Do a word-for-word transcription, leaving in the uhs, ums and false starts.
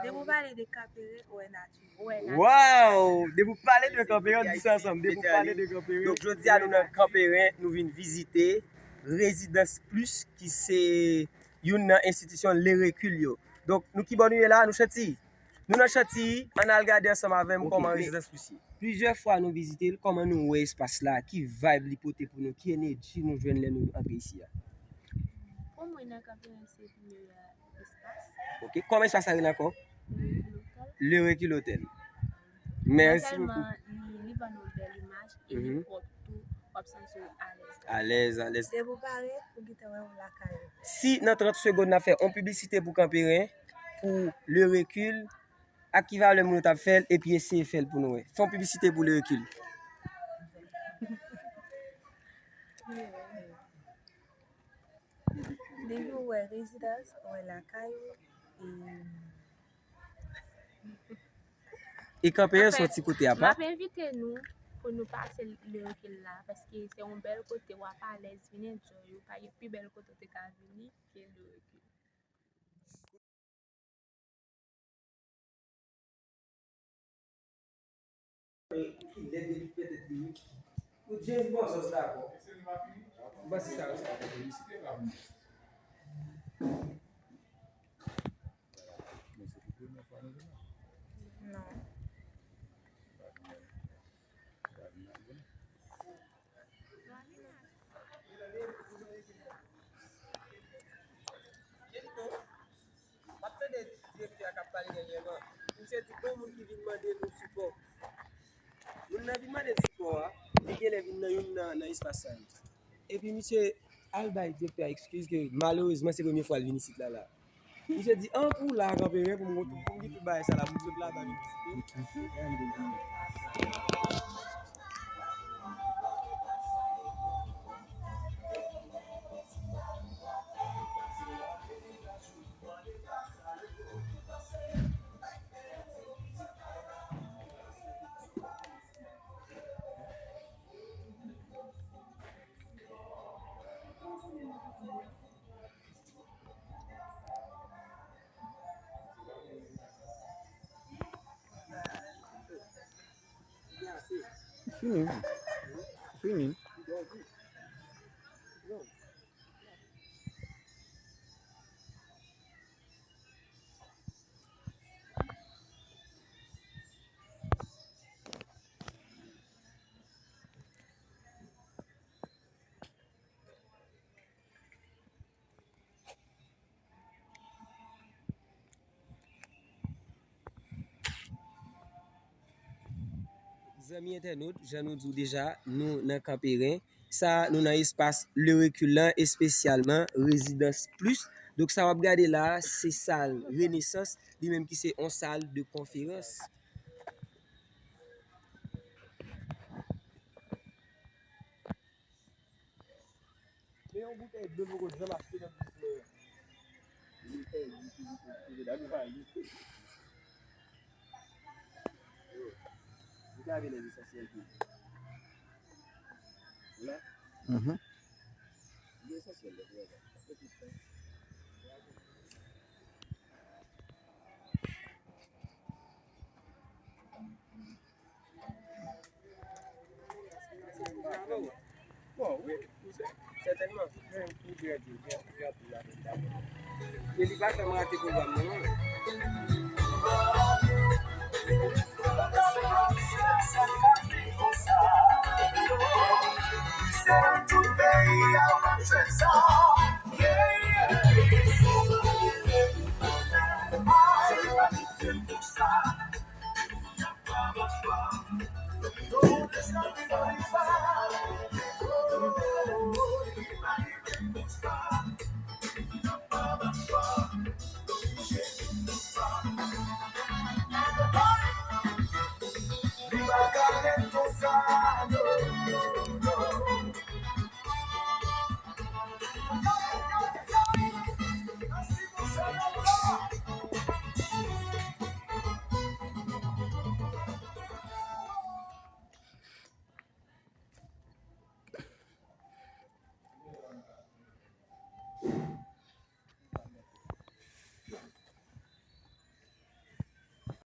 Depi w pale de Kanperen, ou wè nati. Ou wè nati. Waw! Depi w pale de Kanperen, di sa ansanm. Depi w pale de Kanperen. Donk, jodi a, nou nan Kanperen, nou vin vizite Rezidans Plis, ki se youn nan enstitisyon Le Recul yo. Donk, nou ki bò nou ye la? Nou Chantiy. Nou nan Chantiy, ann al gade ansanm avè m kòman Rezidans Plis ye. Plizyè fwa nou vizite l, kòman nou wè espas la, ki vibe li pote pou nou, ki enèji nou jwenn lè nou antre isi a? Pou mwen, nan Kanperen se pi meyè espas. Ok, kòman espas la rele ankò? Le Recul Hotel. Le Recul Hotel. Mèsi bokou. Non sèlman li, li ban nou bèl imaj, e li pwòp tou, w ap santi w alèz. Alèz, alèz. Depi w pare, ou gentan wè w lakay ou. Si nan trant segonn n ap fè yon piblisite pou Kanperen, pou Le Recul, ak ki valè moun yo t ap fè l, epi eseye fè l pou nou wè. Fè yon piblisite pou Le Recul. Depi w wè Rezidans, w wè lakay ou, e E Kanperen se yon ti kote apa. M ap envite nou pou nou pase Le Recul la, paske se yon bèl kote, w ap alèz, vin enjoy, ou pa gen pi bèl kote w te ka vini ke Le Recul. Ki lèd epi pètèt li wi. Pou James Bozos dakò. M panse sa yo sa. Non. M ap tande direktè a k ap pale dènyèman. Misye di gon moun ki vin mande nou sipò. Moun nan vin mande sipò a, li genlè vin nan youn nan, nan espas sa yo. Epi misye al bay direktè a ekskiz ke malerezman se premye fwa l vin isit la la. Misye di, an pou w la, Kanperen, pou m, pou m gen tout bagay sa la, pou m sot ladan vin vizite. Fini. Fini. Zanmi entènot, jan nou di w deja, nou nan Kanperen. Sa, nou nan espas Le Recul lan, espesyalman Rezidans Plis. Donk, sa w ap gade la a, se sal Renesans, li menm ki se yon sal de konferans. Men yon boutèy dlo m poko janm achte nan biznis mwen an. Li pèdi, li pèdi, li pèdi, li pèdi. Yo, nou ka vin nan lesansyèl tou. Ou la? Mhm. Lesansyèl, lè frè. Bon, wi, sètènman. Men, pou byen di, byen, byen di la, men, dakò. E li pa janm rate pwogram nan, non. Se tout peyi a w ap jwenn sa. Yeah, yeah.